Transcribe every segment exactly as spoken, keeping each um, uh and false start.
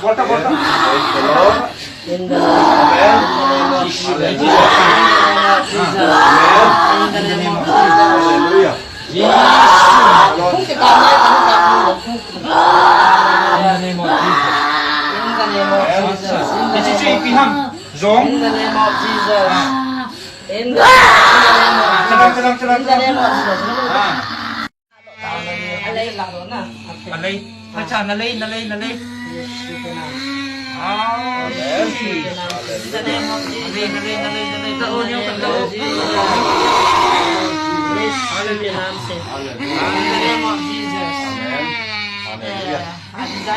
Volta, volta. Praise the Lord. In the name of Jesus. In the name of Jesus. Hallelujah. Jesus. In the name of Jesus. In the name of Jesus. Acha. Hiche chu ipi ham? Jong. In the name of Jesus. Ah. In the, in the name of Jesus. Chalang, chalang, chalang, chalang. In the name of Jesus. Ah. Alei. Alei. Acha, nalei, nalei, nalei. Yeshua ke naam. Ah, Amen. Yeshua ke naam se. In the name of Jesus. Nalei, nalei, nalei, nalei. Tao niyo ka tao. Yeshua ke naam se. Hallelujah. In the name of Jesus. Amen. Hallelujah. Yeah. Amen.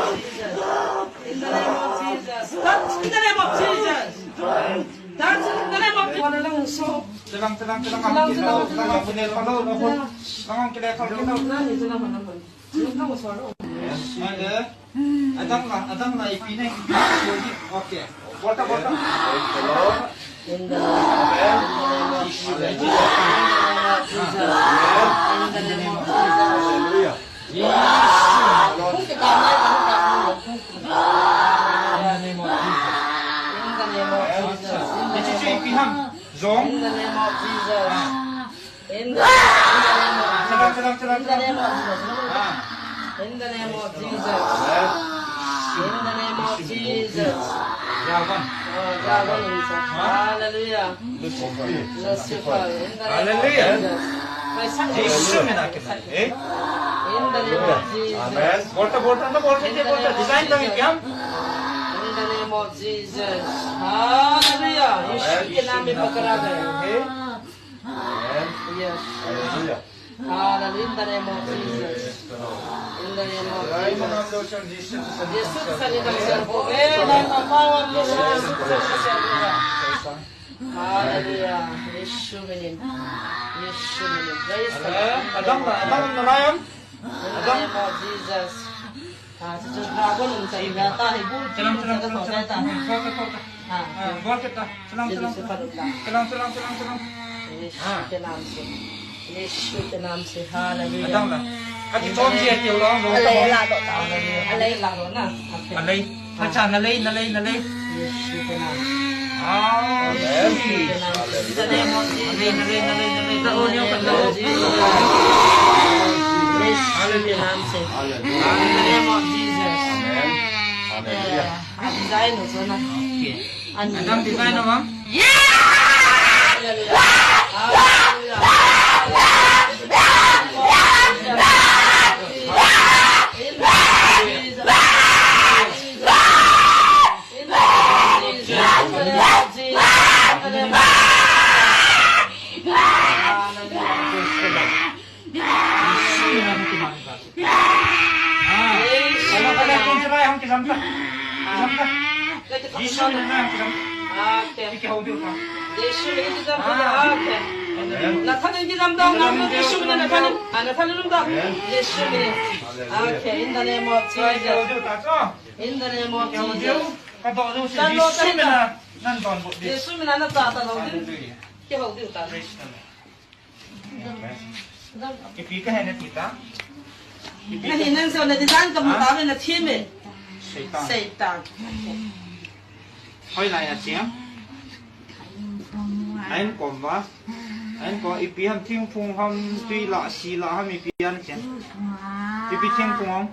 In the name of Jesus. Touch in the name of Jesus. Touch in the name of Jesus. Tenang, tenang, tenang. Tenang, tenang, tenang. Tenang, tenang. Tenang, tenang. Ada. Adang na, adang na ipi ne. Okay. Volta, volta. Amen. Amen. Hallelujah. In the name of Jesus. Jong. In the name of Jesus. In the, in the name of, in the name of Jesus. In the name of Jesus. Ah. In the name of Jesus. In the name of Jesus. Dragon. Oh, dragon inside. Ah. Hallelujah. Lucifer. Lucifer. In the name of Hallelujah. Jesus. Jisu mein aake. Eh? In the name of Jesus. Amen. Volta, volta, na volta, in the name of Jesus. Design lagi kya? In the name of Jesus. Hallelujah. यीशु के नाम में पकड़ा गया। Okay. Amen. Yes. Hallelujah. Hallelujah. In the name of Jesus. In the name of Jesus. यीशु के नाम में सर्व हो गए। In the power of Jesus. Hallelujah. यीशु में नाम। यीशु में नाम। Praise the Lord. Adang, adang na layam. In the name of Jesus. हाँ, तो जो ड्रैगन उनका इधर आता है, वो चलम, चलम, उनका चलम, होता है, चलम। था। थोड़ा, थोड़ा, थोड़ा। हाँ, हाँ, बहुत कितना? चलम, जल्दी चलम, से चलम। पकड़ ला। चलम, चलम, चलम, चलम। यीशु हाँ। के नाम से। यीशु के नाम से। Hallelujah. Adang lah. Kati tom je ke ulang, ulang. Alai la lo. Alai la lo na. Alai. Acha, nalai, nalai, nalai. यीशु के नाम से। हाँ। यीशु के नाम से। In the name of Jesus. Nalai, nalai, nalai, nalai. Nalai, nalai, nalai. यीशु के नाम से। In the name of Jesus. Hallelujah. Ang design mo, so na. Okay. Ano? Anong design mo? Okay, in the name of Jesus. In the name of Jesus. Chalo, chalo. Yesu mina na ta ta lo. Hallelujah. Kihou diu ta. Praise the Lord. Amen. Ipi ka hena tita? Ipi ka hena? Nahi nang sa na dinan ka mutabe na theme. Satan. Satan. Hoilai a chia? Ain kom ba? Ain ko ipi ham thingphung ham tui la si la ham ipi an chia? Ipi thingphung ham?